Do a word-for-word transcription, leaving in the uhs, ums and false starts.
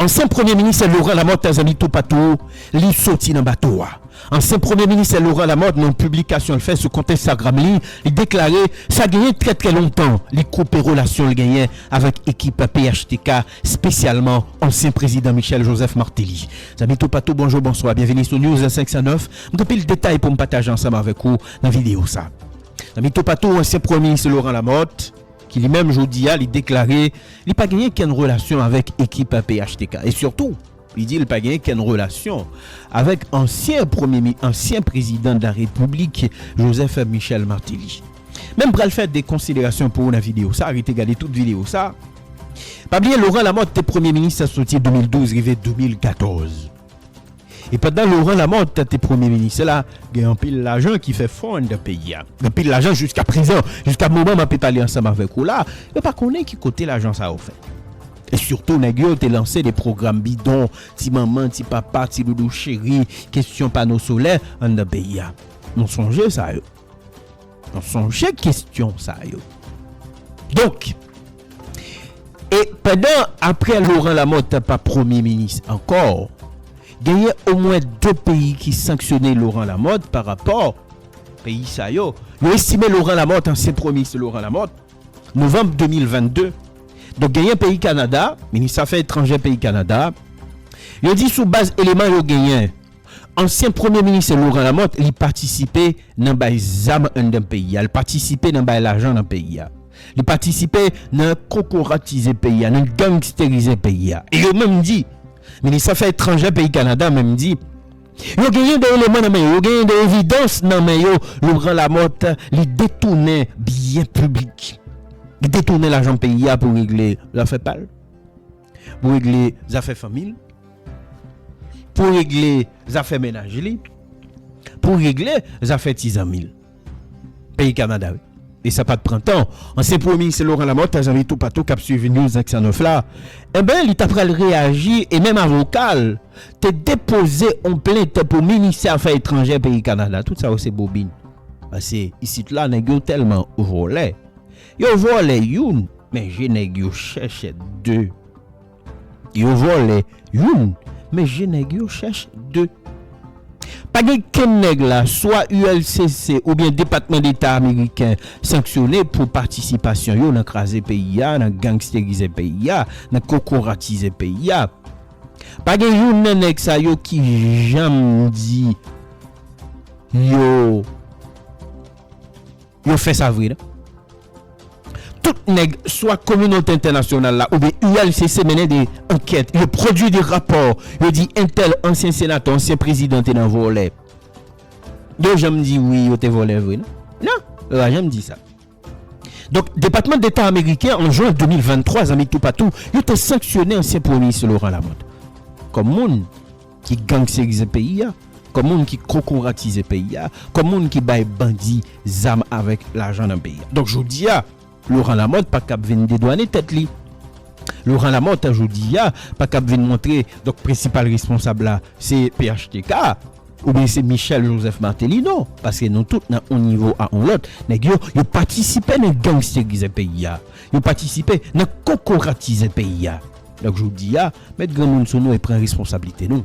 Ansyen Premye Minis Laurent Lamothe, zanmi toupatou, li soti nan bato a. Ansyen Premye Minis Laurent Lamothe, nan yon piblikasyon l fè sou kont Instagram li, li deklare sa genyen trè trè lontan li koupe relasyon l genyen avèk ekip P H T K, espesyalman ansyen prezidan Michel Joseph Martelly. Zanmi toupatou, bonjou, bonswa, byenveni sou News senk san nèf. M gen anpil detay pou m pataje ansanm avèk ou nan videyo sa. Zanmi toupatou, ansyen Premye Minis Laurent Lamothe, ki li menm jodi a, li deklare li pa genyen kenn relasyon avèk ekip P H T K. E sitou, li di li pa genyen kenn relasyon avèk ansyen premye mi-, ansyen prezidan de la Repiblik, Joseph Michel Martelly. Men m pral fè de konsiderasyon pou ou nan videyo sa, rete gade tout videyo sa. Pa bliye, Laurent Lamothe te premye minis soti de mil douz rive de mil katòz. E pandan Laurent Lamothe te premye minis la, gen anpil lajan ki fè fon anndan peyi a. Anpil lajan jiska prezan, jiska moman m ape pale ansanm avèk ou la, yo pa konnen ki kote lajan sa yo fèt. E sitou, nèg yo te lanse de pwogram bidon, ti manman, ti papa, ti doudou cheri, kesyon pano solè anndan peyi a. Nou sonje sa yo. Nou sonje kesyon sa yo. Donk, e pandan, apre Laurent Lamothe pa premye minis ankò, genyen omwen de peyi ki sanksyone Laurent Lamothe pa rapò peyi sa yo. Yo estime Laurent Lamothe, ansyen premye minis Laurent Lamothe, novanm de mil vennde. Donk, genyen peyi Kanada, minis afè etranjè peyi Kanada, yo di sou baz eleman yo genyen, ansyen premye minis Laurent Lamothe, li patisipe nan bay zam anndan peyi a, li patisipe nan bay lajan nan peyi a, li patisipe nan kokoratize peyi a, nan gangsterize peyi a. E yo menm di, minis afè etranjè peyi Kanada menm di, yo genyen de eleman nan men yo, yo genyen de evidans nan men yo, Laurent Lamothe, li detounen byen piblik. Li detounen lajan peyi a pou regle zafè pa l, pou regle zafè fanmi l, pou regle zafè mennaj li, pou regle zafè ti zanmi l. Peyi Kanada, wi. E sa pa t pran tan. Ansyen premye minis Laurent Lamothe, zanmi toupatou k ap swiv News senk san nèf la, enben, li ta pral reyaji e menm avoka l te depoze yon plent pou ministè afè etranjè peyi Kanada. Tout sa yo se bobin. Paske isit la, nèg yo tèlman vòlè. Yo vòlè youn, men je nèg yo chèche de. Yo vòlè youn, men je nèg yo chèche de. Pa gen kenn nèg la, swa U L C C oubyen Depatman Deta ameriken sanksyone pou patisipasyon yo nan kraze peyi a, nan gangsterize peyi a, nan kokoratize peyi a. Pa gen youn nan nèg sa yo ki janm di yo, yo fè sa vre, non. Tout nèg, swa kominote entènasyonal la, oubyen U L C C mennen de ankèt, yo pwodui de rapò, yo di entèl ansyen senatè, ansyen prezidan te nan vòlè. Yo janm di wi, yo te vòlè vre, non? Non, yo pa janm di sa. Donk, Depatman Deta ameriken, an jen de mil venntwa, zanmi toupatou, yo te sanksyone ansyen premye minis Laurent Lamothe kòm moun ki gangsterize peyi a, kòm moun ki kokoratize peyi a, kòm moun ki bay bandi zam avèk lajan nan peyi a. Donk, jodi a, Laurent Lamothe pa kab vin dedwane tèt li. Laurent Lamothe, jodi a, pa kab vin montre, donk, prensipal responsab la, se P H T K, oubyen se Michel Joseph Martelly, non. Paske nou tout nan yon nivo a yon lòt. Nèg yo, yo patisipe nan gangsterize peyi a. Yo patisipe nan kokoratize peyi a. Donk, jodi a, met granmoun sou nou e pran responsablite nou.